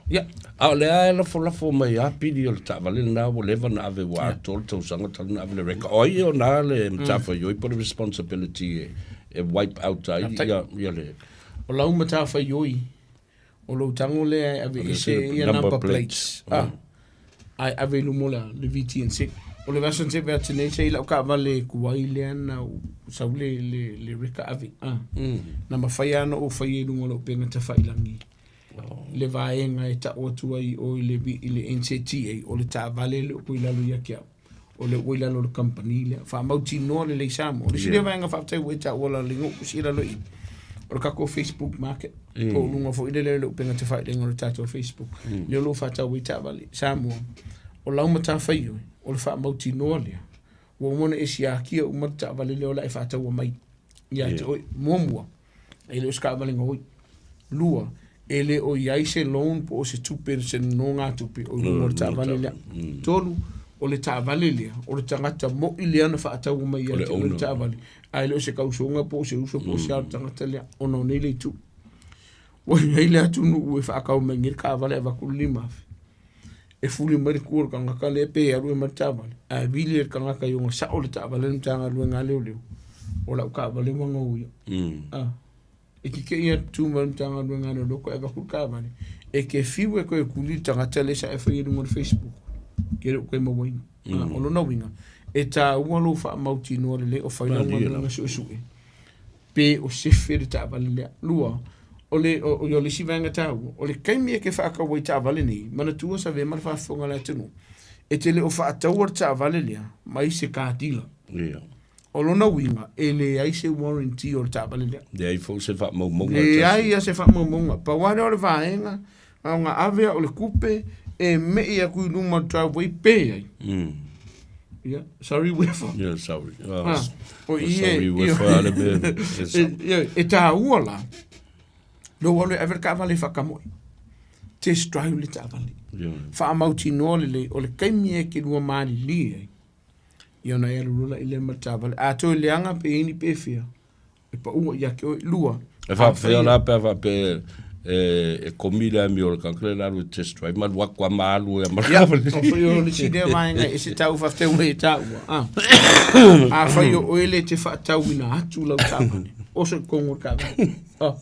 A o lea e lafolafo mai lava pili o le taavale lena ua leva ona ave ua atoa le tausaga talu ona ave le wrecker. O ai e ona le matafaioi po o le responsibility e, e wipe out ai ia, ia le... O lau matafaioi, o lou tago lea e ave ese ia number plates. Ah. Ae ave i luma o le, le VTNC. O le vasa se vea tene se i lau taavale tuai lea na sau le, le, le wrecker ave. Ah. Na mafai lava ona ou faia i luga o lau upega tafailagi. Le vaega e tau atu ai i o i le, i le NZTA, o le taavale lea ua i lalo ia te au. O lea ua i lalo o le kamupani lea. Faamautinoa lelei Samoa. O le isi lea vaega faafetai ua e taua la le nuu si lalo i. O le tatou Facebook market. Po o luga foi lele o le upega tafailagi o le tatou Facebook. Lea o lo o faatau ai taavale Samoa. O lau matafaioi, o le faamautinoa lea. Ua uma ona e siakia uma le taavale lea o le a e faataua mai ia te oe. Muamua, e le o se taavale gaoi. Lua, e le o i ai se loan po o se tupe, se nonogatupe o i luga o le taavale lea. Tolu, o le taavale lea, o le tagata moi lea na faataua mai ia te oe le taavale, ae le o se tausoga po o se uso po o se a o le tagata lea, ona o nei le itu. Ua i ai le atunuu e faatau mai nei le taavale e avatu le 5,000. E fuli mai le tu o le tagata lea pe alu e ma le taavale, ae vili e le tagata i ona sao le taavale le Matagaluega a Leoleo, o lau taavale ua gaoia. Ah. E kikei atu tu mai le Matagaluega a Leoleo koe avatu le taavale, e te fiu e toe tuli le tagata lea sa e faia i luga o le Facebook, ke le o toe mauaina. Ah, o lona uiga, e taua lou faamautinoa lelei o fai lau galuega suesue, pe o sefe le taavale lea. Lua, o le, o, o le isi vaega taua, o le taimi e te faatau ai taavale nei, manatua sa avea ma le faafofoga a le atunuu, e te le o faataua le taavale lea mai se car dealer. Ia. O lona uiga, e leai se warranty o le taavale lea. Leai foi se faamaumauga. Leai lava se faamaumauga. Pau lava lea o le vaega, na ona ave au o le tupe e mei atu i luma o le driveway pe ai. Ia, sorry Uefa. Yeah, sorry. Oh, ah, o i sorry Uefa le mea. E, e tāua la, lou alu e ave le taavale e faatamoe. Test drive le taavale. Yeah. Faamautinoa lelei, o le taimi e te lua malilie ai. Ia ona e alu loa la i lea ma le taavale. A toe leaga pe i ai ni pefea, e paua ia te oe. Lua. E faapefea la pe a faapea e, e komi le amio o le tagata le alu e test drive ma alu atu a ma alu e ma Ia, o foi o le isi lea vaega e ese tau faafetai ua e taua. Ah. Afai o oe le te faatauina atu lau taavale, oso i totonu o le taavale. Ah.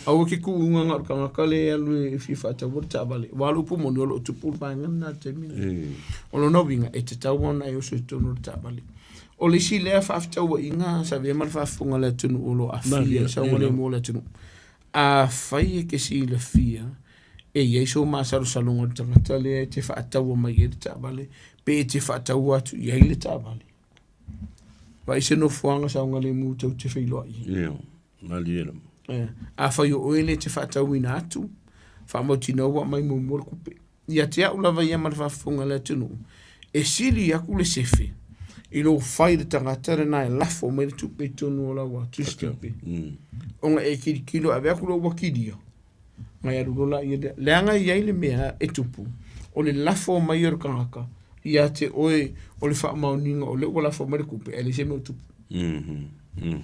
Aua ke kuuga na o le tagata lea e alu e fia faataua le taavale. Aua o le upu moni o lo o tupu le vaega lena i le taimi lenei. O lona uiga, e tatau ona e oso i totonu o le taavale. O le isi lea faafetauaiga sa avea ma le faafofoga a le atunuu o lo o aafia i le saogalemu o le atunuu. Afai e te silafia e i ai sou masalosaloga o le tagata lea e te faataua mai ai le taavale, pe e te faataua atu i ai le taavale, vaai se nofoaga saogalemu tou te feiloai ai. Ia, malie lava. Eh, afai o oe lea e te faatauina atu, faamautinoa ua aumai muamua le tupe. Ia te au lava ia ma le faafofoga a le atunuu, e sili atu le sefe i lou fai i le tagata lena e lafo mai le tupe i totonu o lau tusitupe. Ona e tilotilo e ave atu loa ua kilia, ona e alu loa laia lea. Leaga e i ai le mea e tupu, o le lafo mai o le tagata ia te oe o le faamaoniga o lea ua lafo mai le tupe ae leai se mea o tupu.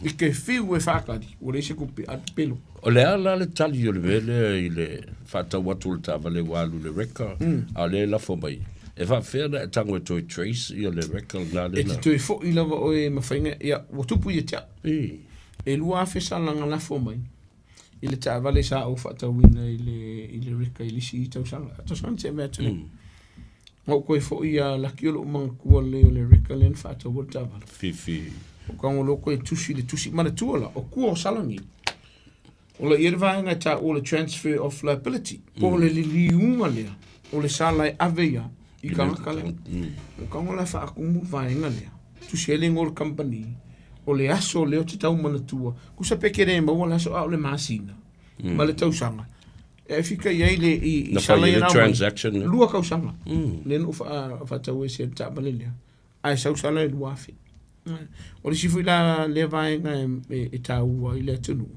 I te fiu e faatali, ua leai se tupe, alu pelo. O le a la le tali o le mea lea i le faatau atu o le taavale ua alu i le wrecker, a o lea e lafo mai? E faapefea ona e tago e toe trace ia le wrecker lena lea? E te toe foi lava oe ma faiga, ia, ua tupu ia te au. E 2,000 salaga lafo mai i le taavale sa ou faatauina i le, i le wrecker i le isi tausaga. Tausaga na tea mai atu nei. Na ou toe foi ia laki o lou manatua lelei o le wrecker lea na faataua le taavale. Fifi. O tago loa toe tusi le tusi. Manatua la, o tua o Salani, o la ia le vaega e taua o le transfer of liability, po o le liliuga lea o le sala e ave ia i tagata lea. O tago la e faatumu le vaega lea, tusi ai le igoa o le company, O le aso lea ou te tau manatua, tusa pe ke le maua le aso a o le masina ma le tausaga. E fika i ai le i, i Na sala fai ai ia le na aumai. transaction lea. Lua tausaga. Lea na ou faatau ai se taavale lea. Ae sau sala e 2,000. O le isi foi la lea vaega e taua ai le atunuu,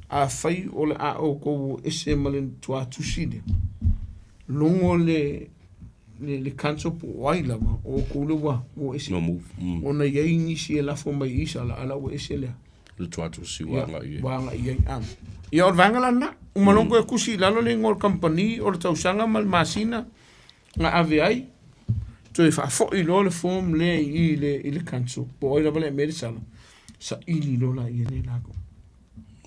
afai o le a outou o ese ma le tuatusi lea, logo le council po o ai lava, o outou lea ua o ese. No move. Ona e i ai nisi e lafo mai i sala, a la ua ese lea. Le tuatusi ua agai i ai. Ua agai i ai. Ia, o le vaega la lena. Uma loa ona toe tusi i lalo le igoa o le kamupani, o le tausaga ma le masina na ave ai, toe faafoi loa le form lea i i i le council, po o ai lava le aumai le sala, saili loa laia lea e latou.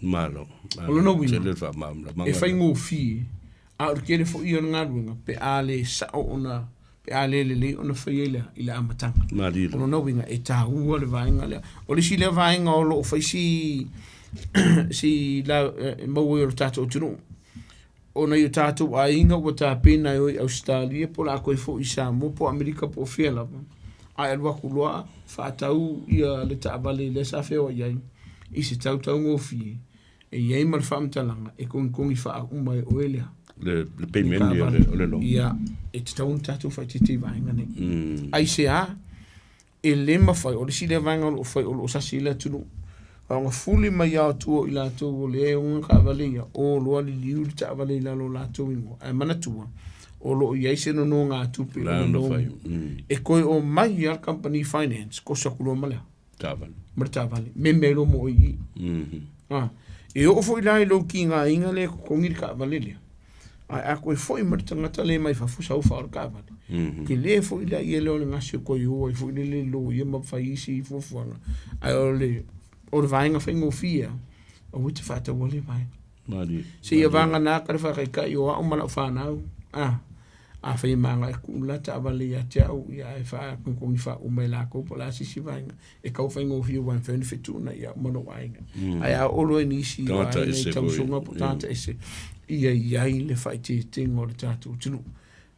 Malo. O lona uiga, Tele le faamalamalamaga. e faigofie, a o le tele foi ia o le galuega pe a le sao ona, pe a le lelei ona faia i le amataga. Malie. O lona uiga, e taua le vaega lea. O le isi lea vaega o lo o fai si, si la, e maua ai o le tatou atunuu, ona i o tatou aiga ua tapena e o i Ausetalia po o le a toe foi i Samoa po o Amerika po o fea lava, ae alu atu loa faatau ia le taavale lea sa feoai ai i se tau taugofie e i ai ma le faamatalaga e togitogi faauma e oe lea. Le payment ia o le loan. Ia, e tatau ona tatou faaeteete i vaega nei. Aisea? E le mafai, o le isi lea vaega o lo o fai, o lo o sasi ai le atunuu. A ona fuli mai lava o tua o i latou o lea e ona taavale ia, o loa liliu le taavale i lalo o latou igoa. Ae manatua, o lo o i ai se nonogatupe o le loan. E toe omai lava le company finance, koso atu loa ma le a? Taavale. Ma le taavale. Meme ai loa mo oe i i. E oo foi la i lou tigaina lea e totogi le taavale lea, ae a toe foi mai le tagata lea mai fafo sau fao le taavale, tele foi la ia lea o le gasi e toe o ai foi lele i loia ma fai isi fuafuaga. Ae o le o le vaega faigofie lava, aua e te faataua lea vaega. Malie. Seia vagana ka le faataitai o au ma lau fanau, a Afai e maga e kuu la taavale ia te au, ia ae faatogitogi faauma e latou po o le a se isi vaega e tau faigofie aua e mafai ona fetuunai ia au ma lou aiga. Ae a oo loa i nisi o Tagata aiga i ese foi. tausoga po o tagata ese, ia i ai le faaeteetega o le tatou atunuu.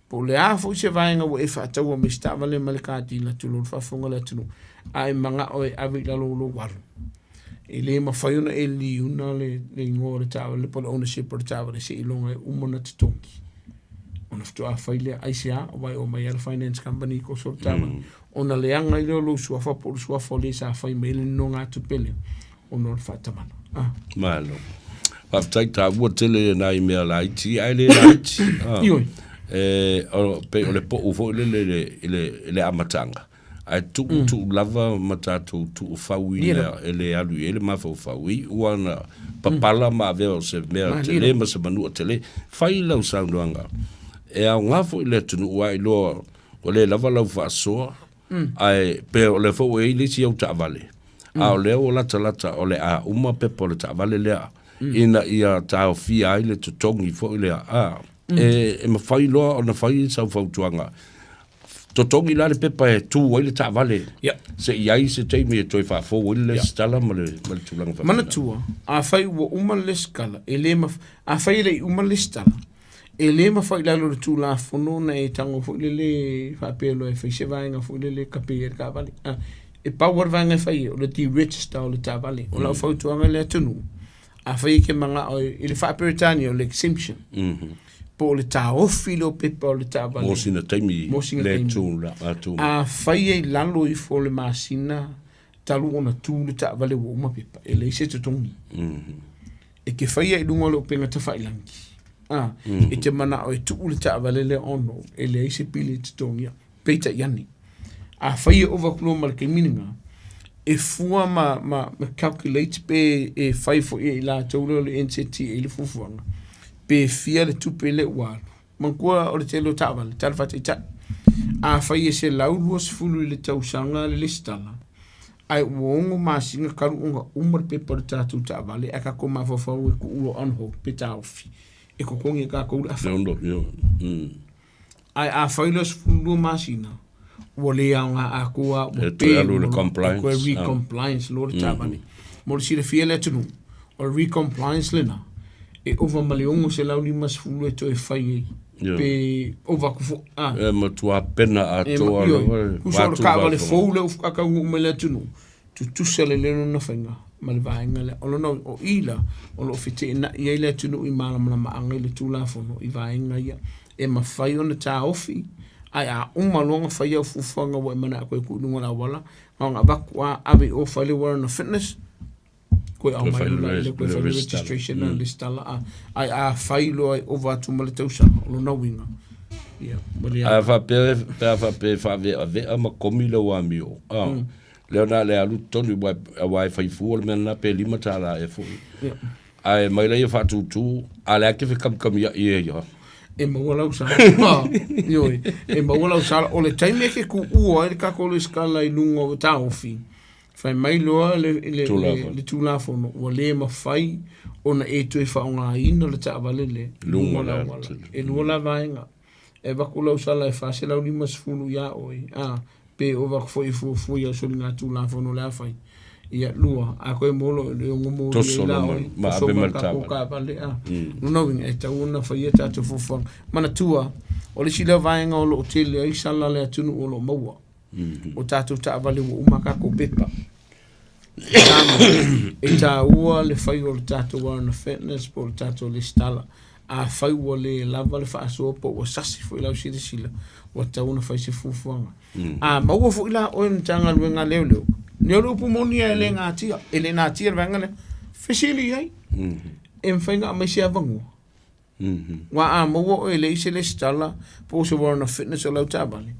Po o le a foi se vaega ua e faataua mai se taavale ma le katila tulou le faafofoga a le atunuu, a e manao e ave i lalo o lou alu, e le mafai ona e liuna le igoa o le taavale po o le ownership o le taavale seiloga e uma ona totogi. Ona faatoa fai lea, aisea, aua e omai lava le finance company i koso le taavale. Ona leaga ai lea o lou suafa po o le suafa o le sa fai mai ai le nonogatupe lea, ona o le faatamala. Ah. Malo. Faafetai taua tele nai mea laiti ae le laiti. Ah. Ioe. E, o, pei o le pou foi lele i le, i le, i le amataga. Ae tuu tuu lava ma tatou tuufauina e le alu i ai le mafaufau i ua na papala ma avea o se mea tele ma se manua tele. Fai lau saunoaga e aoga foi le atunuu a iloa ua le lava lau faasoa ae pe o lea foi ua i ai le isi au taavale a o lea ua latalata o le a uma pepa o le taavale lea ina ia taofia ai le totogi foi lea a e mafai loa ona fai sau fautuaga Totogi la le pepa e tu ai le taavale se i ai se taimi e toe faafou ai le lesitala ma le, ma le tulaga faapena. Manatua, afai ua uma le lesitala, e le maf-, afai e le i uma le lesitala, e le mafai i lalo o le Tulafono ona e tago foi lele faapea loa e fai se vaega foi lele e kape ai le taavale. A, e pau lava le vaega e fai ai, o le deregister o le taavale. O lau fautuaga i le atunuu, afai e te manao i le faa-Peretania o le exemption, po o le taofi lea o pepa o le taavale. Mo sina taimi Mo sina le taimi. tu la, a tu. Afai e i lalo ifo o le masina talu ona tu le taavale ua uma pepa, e leai se totogi. E te faia i luga o le upega tafailagi. A, e te manao e tuu le taavale lea ono, e leai se pili e totogia. Peitai ane, afai e ova atu loa ma le taimi lena, e fua ma, ma, ma calculate pe e fai foi e i latou lea o le NZTA le fuafuaga, pe fia le tupe lea ua alu. Manatua o le tele o taavale, tala faataitai. Afai e 120 i le tausaga le lesitala, ae ua ono masina talu ona uma le pepa o le tatou taavale, ae tatou mafaufau e tuu loa on hold pe taofi, e totogi e tatou le afa. Ae afai loa 12 masina, ua le aoga atoa, ua E toe alu i le compliance. E toe re-compliance loa le taavale. Mo le silafia e le atunuu, o le re-compliance lena, e ova ma le 650 e toe fai ai. Pe ova atu foi. E matua pena atoa lava. Tusa o le taavale fou lea ua faataunuu mai le atunuu. Tutusa lelei lona faiga ma le vaega lea. O lona uiga, o i la o lo o feteenai ai le atunuu i malamalamaaga i le Tulafono i vaega ia e mafai ona taofi, ae a uma loa ona fai au fuafuaga ua e manao e toe tuu i luga o le auala, na ona avatu lava ave i o fai le warrant of fitness, toe aumai loa lea toe fai le registration ma le resitala. Ae a fai loa e ova atu ma le tausaga, o lona uiga, ia, ua le A faapea, pe a faapea e faaveavea ma komi lau amio, lea na le alu totonu, aua e fai fua le mea lena pe $5 ea foi. Ae mai laia faatūtū, a o lea e te fekamikamiai ai lava. E maua lau sala. Ioe, e maua lau sala. O le taimi e te tuua ai le tatou resitala i luga o taofi, fai mai loa le Tulafono ua le mafai ona e toe faaaogaina le taavale lea i luga o le auala. E lua la vaega. E avatu lau sala e 450 iā oe, a, pe ova atu foi e fuafua i au soligatulafono o le a fai. Ia, lua, a toe maua loa e ono moli ai la oe, toso ma le tatou taavale, a. Lona uiga, e tatau ona faia tatou fuafuaga. Manatua, o le isi lea vaega o lo o tele ai sala a le atunuu o lo o maua, o tatou taavale ua uma a tatou pepa. E taua le fai o le tatou warrant of fitness po o le tatou resitala. Afai ua le lava le faasoa po ua sasi foi lau silasila, ua tatau ona fai se fuafuaga. A maua foi la oe i le Matagaluega a Leoleo, lea o le upu moni lava e le natia, e le natia le vaega lea. Fesili i ai, e mafai ona aumai se avanoa? Aua a maua oe e leai se resitala po o se warrant of fitness o lau taavale,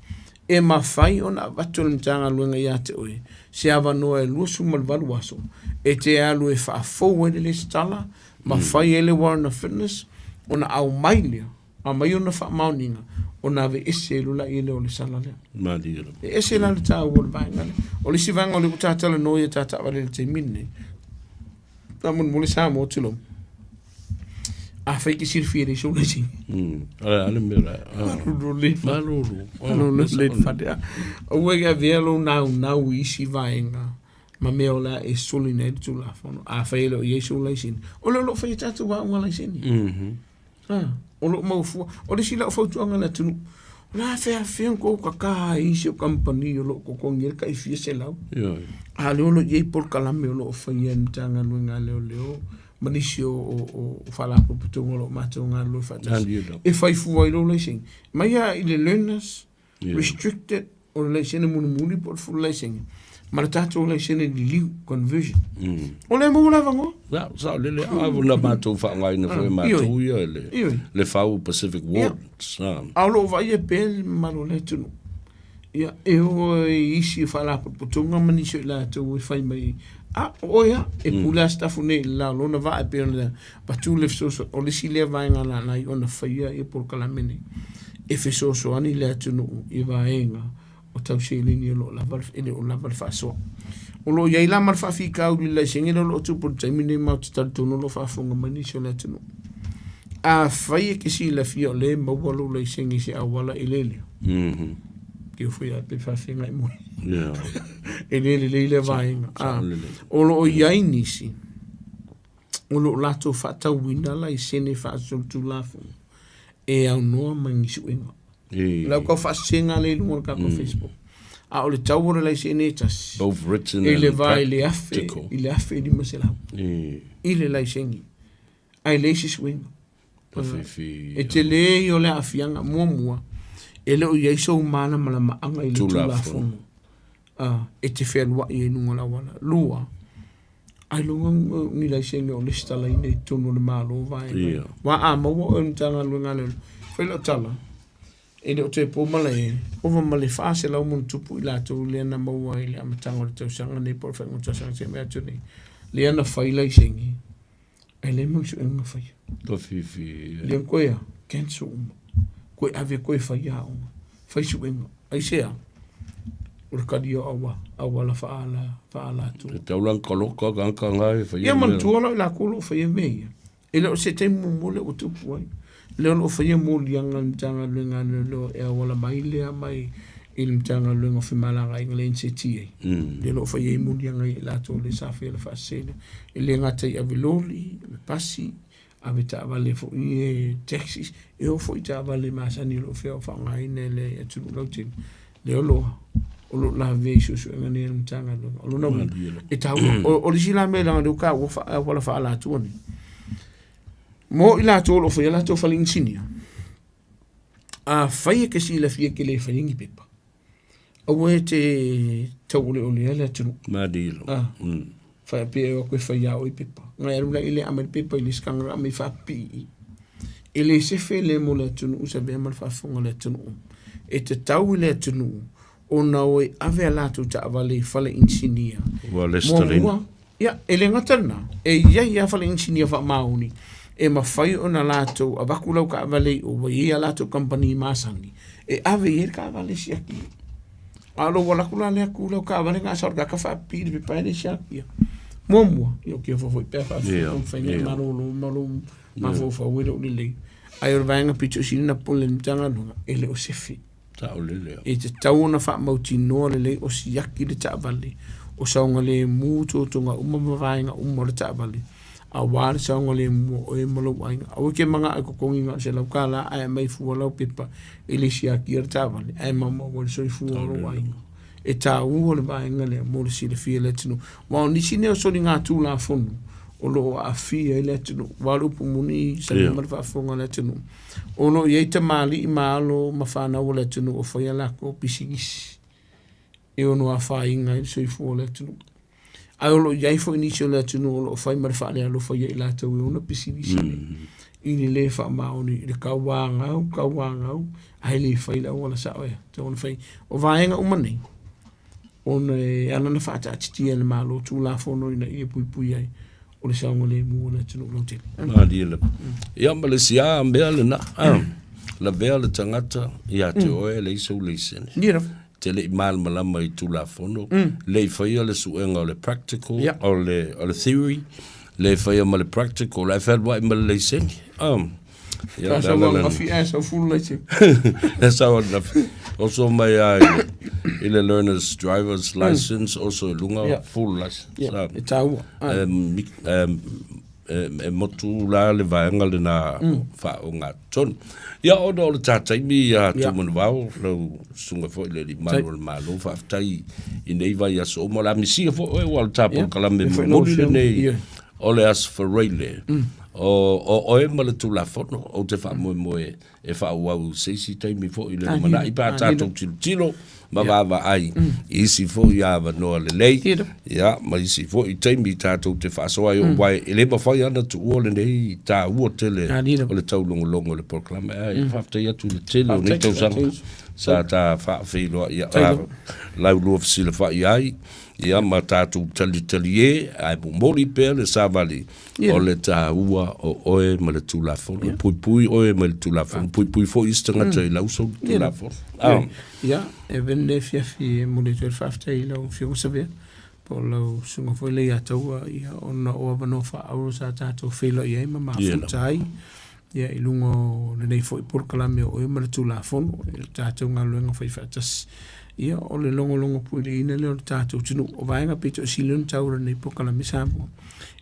e mafai ona avatu e le Matagaluega ia te oe se avanoa e 28 aso e te alu e faafou ai le resitala ma fai ai le warrant of fitness ona aumai lea, aumai ona faamaoniga ona aveese ai loa lea o le sala lea. Malie lava. E ese la le taua o le vaega lea. O le isi vaega o lea ua ta talanoa i a ta taavale i le taimi lenei, faamolemole Samoa tulou, Afai e te silafia e leai sou laisene. A le mea la. Malulu le. Malulu. Malulu le fale. Aua e avea lou naunau i isi vaega ma mea o le a e soliina ai le Tulafono. Afai e le o i ai sou laisene, o lea o lo o fai e tatou aoga laisene. O lo o mau fua. O le isi lau fautuaga i le atunuu, o le a feafea ona tou kaka ai i isi o kamupani o lo o totogi ai le tai fia selau. A o lea o lo o i ai polokalame o lo o faia e le Matagaluega a Leoleo ma nisi o faalapotopotoga o lo o matou galulue faatasi e fai fua ai lou laisene. Mai lava i le learners, restricted, o le laisene mulimuli po o le full laisene, ma le tatou laisene liliu, conversion. O lea e maua le avanoa. Ia, saolele, a na matou faaaogaina foi e matou ia le Fau Pacific Wards. A o lo o vaaia pea le mamalu o le atunuu. Ia, e oo i isi o faalapotopotoga ma nisi o i latou e fai mai, a, o oe lava, e pule lava Sitafune nei i le la o lona vaa e pei ona avatu le fesoasoani. O le isi lea vaega na ala ai ona faia polokalame nei, e fesoasoani le atunuu i vaega o tau seleni o lo o lava, e le o lava le faasoa. O lo o i ai la ma le faafitauli i le laisene lea o lo o tupu i le taimi lenei ma ou te talitonu o lo o faafofoga mai nisi o le atunuu. Afai e te silafia o lea e maua lou laisene i se auala e le lea, Keu foi a pe faafeagai mo. E le lelei lea vaega. O lo o i ai nisi o lo o latou faatauina laisene faasolitulafono e aunoa ma ni suega. O lau tau faasesega lea i luga o le tatou Facebook. A o le tau o le laisene e tasi, Both written e le and va i le afe, practical. i le 1500 i le laisene, ae leai se suega. E tele ia o le aafiaga. Muamua, e le o i ai sou malamalamaaga i le Tulafono e te fealuai ai i luga o le auala. Lua, ailoga ni laisene o lesitalaina i totonu o le Malo vaega ia. Aua a maua oe e le Matagaluega a Leoleo, fai lau tala, e le o toe po malae, ova ma le 400 ma ono tupu i latou lea na maua i le amataga o le tausaga lenei po o le faaiuga o le tausaga na tea mai atu nei, lea na fai laisene, Ae leai ma ni suega na faia. Ua fifi. Lea koe a, cancel uma. Koe ave koe fai aoga, fai suega. Aisea? O le kali o aua, auala whaala, whaala atu. E tau lang kaloka ka ka ngai whai. Ia manatua la i lakou o lo o faia mea ia. E le o se taimi muamua lea ua tupu ai. Lea o lo o faia moliaga a le Matagaluega a Leoleo e auala mai lea mai i le Matagaluega o Femalagaaiga le NCTA. Lea o lo o faia ai moliaga ia i latou lea sa faia le faasese lea. E le gata i ave loli, ave pasi, ave taavale foi e taxis, e oo foi i taavale masani o lo o faaaogaina e le atunuu lautele. Lea o lo O lo o lavea i suesuega nei a le Matagaluega. O lona uiga, e taua. O le isi la mea leaga o lea ua taua auala faaalatua nei, mo i latou o lo o faia latou fale inisinia, afai e te silafia e te le faia ni pepa, aua e te tauoleolea le atunuu. Malie lava. Ah. Fai pe o atu e fai ia oe pepa. Ngai alu la ile aumai le pepa i le isi tagata aumai faapipii i i. E le sefe le mo le atunuu sa avea ma le faafofoga a le atunuu. E tatau i le atunuu ona o e ave a latou taavale i fale inisinia. Ua resitalaina. Muamua, ia, e le gata lena, e i ai lava fale inisinia faamaoni e mafai ona latou avatu lau taavale i o, ua i ai a latou kamupani masani e ave i ai le taavale e siaki ai. A o lou alu atu la lea tu lau taavale na o sau tagata faapipii i le pepa e le siakia. Muamua, ia ou te ofo foi pe a faafefea mafai ona e malolo ma lou mafaufau e le o lelei. Ae o le vaega pito sili ona pule i le Matagaluega, e le o sefe. Saolele. E tatau ona faamautinoa lelei o siaki le taavale, o saogalemu totoga uma ma vaega uma o le taavale, aua le saogalemu o oe ma lou aiga. Aua e te manao e totogi na o le $100 ae aumai fua lau pepa e le siakia le taavale ae maumau ai le soifua o lou aiga. E taua le vaega lea mo le silafia e le atunuu. Aua o nisi nei o soligatulafono o lo o aafia ai le atunuu. Aua o le upu moni sa ma le faafofoga a le atunuu, o lo o i ai tamalii ma alo ma fanau a le atunuu o fai a latou pisinisi e ono afaina ai le soifua o le atunuu. Ae o lo o i ai foi nisi o le atunuu o lo o fai ma le faalealofa ia i latou e ona pisinisi nei i le lē faamaoni i le tauagau, tauagau, ae le fai le auala sao e tatau ona fai. O vaega uma nei, ona e ala ona faataatitia e le Malo Tulafono ina ia puipuia ai o le saogalemu o le atunuu lautele. Malie lava. Ia ma le isi lava mea lena, lavea le tagata ia te oe e leai sou laisene. Ia lava. Te le i malamalama i Tulafono, le i faia le suega o le practical, o le theory, le faia ma le practical, ae fealuai ma le laisene. Ia, le ala lena. Sau ae sau full laisene. E sau ananafi. Oso mai lava i le learner's driver's license, oso i luga, full license. Ia, e taua. E motu la le vaega lena faaogatotonu. Ia, ona o le ta taimi ia Tumanuvao, lau susuga foi i le Alii Malu o le Malo, faafetai i nei vaiaso uma. O le a misia foi oe aua o le ta polokalame mulimuli lenei o le Aso Faraile. O oe ma le Tulafono, ou te faamoemoe e faaauau i se isi taimi foi i le lumanai pe a tatou tilotilo ma vaavaai i isi foi avanoa lelei, ia, ma isi foi taimi tatou te faasoa ai, aua e le mafai lava ona tuua lenei taua tele o le taulogologo i le polokalame. Ae faafetai atu i le tele o nei tausaga sa ta faafeiloai laulua fesilafai ai, ia, ma tatou talitalie ae momoli pea le savali o le taua o oe ma le Tulafono, e puipui oe mai le Tulafono, puipui foi isi tagata i lau solitulafono. Ia, e avea lenei afiafi e momoli atu ai le faafetai i lau Afioga Savea, po o lau susuga foi Leiataua, ia, ona o avanoa faaauro sa tatou feiloai ai ma mafuta ai ia, i luga o lenei foi polokalame o oe ma le Tulafono, i le tatou galuega faifaatasi. Ia, o le logologo puileina lea o le tatou atunuu. O vaega pito sili ona taua o lenei polokalame Samoa,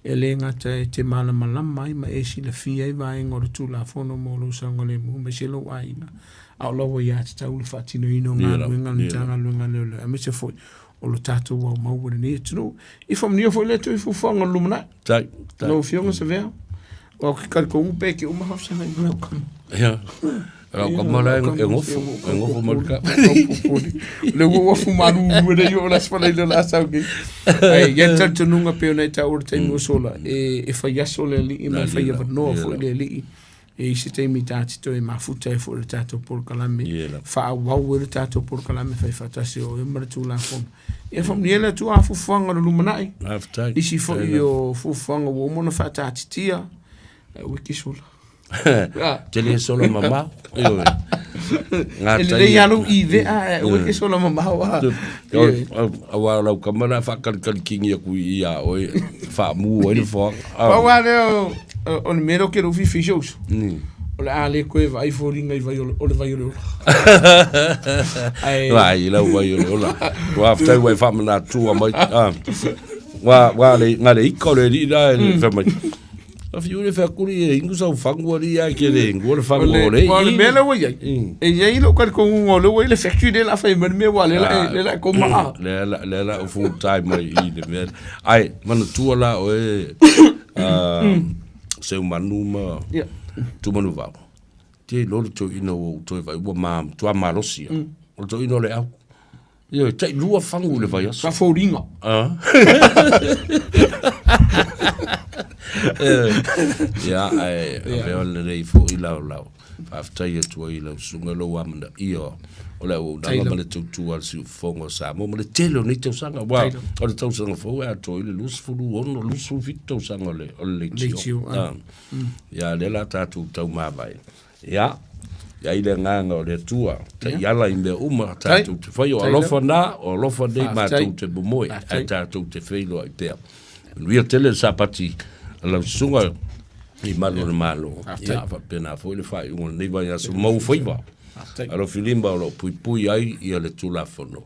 e le gata e te malamalama ai ma e silafia ai vaega o le Tulafono mo lou saogalemu aemaise lou aiga, a o lau aiatatau le faatinoina o galuega a le Matagaluega a Leoleo, aemaise foi o lo tatou aumau i lenei atunuu. Ia faamanuia foi le Atua i fuafuaga o le lumanai. Tai, tai. Lau Afioga Savea, aua ou te talitonu pe te uma faasaga i lau kama. Ia. Lau kama la e gofo, e gofo ma le kama. Le ua ua fumalu e le o la sfala i le la sau nei. Ai, ia le talitonuga pei ona e taua i le taimi ua sola, e fai aso le alii ma e fai avanoa foi le alii. E i se taimi ta te toe mafuta ai foi le tatou polokalame, faaauau ai le tatou polokalame fai faatasi o oe ma le Tulafono. Ia faamanuia le Atua fuafuaga o le lumanai. Faafetai. Nisi foi o fuafuaga ua uma ona faataatitia, ae ua ke sola. Te le sola mamao. Ioe. E lelei lava lou ivea, ae aua e te sola mamao a. Aua o lau kama la faakalikali kingi aku i ia oe, faamu ai le foaga. Pau lava lea o le mea lea ou te le fifi i si ou uso, o le a le toe vaai foliga i vai o le vai o le ola. Ai, lau vai o le ola. Faafetai ua e faamanatua mai. Ua, ua le, na le ika o le alii la e fai mai. Fiu le feakuli e ingu sau fagu ali ia ke le ingu le fagu o le. O le mea lea ua i ai. E i ai lou talitonuga o lea ua i le factory lea o le a fai mai le mea aua lea la lea la e koma a. Lea la lea la full time mai i le mea. Ai manatua la oe Seumanu ma Tumanuvao. Te iloa le toeaina ua ou toe vaai ua matua malosi lava. O le toeaina o le au. Ioe, tai lua fagu i le vaiaso. Faafoliga. Ah. Ia, ae avea o lenei foi laolao. Faafetai atu ai i lau susuga lou amanaia o le auaunaga ma le tautua a le siufofoga o Samoa ma le tele o nei tausaga. Aua o le tausaga fou e atoa ai le 26, 27 tausaga o le leitio. Ah. Ia, lea la tatou taumavae. Ia, i ai le agaga o le Atua, taiala i mea uma tatou te fai, o alofa na, o alofa nei matou te momoe, ae tatou te feiloai pea. Manuia tele le Sapati a lau susuga i malu o le Malo. Ia, faapena foi le faaiuga o lenei vaiaso, maua faiva. Alofilima o lo o puipui ai ia le Tulafono.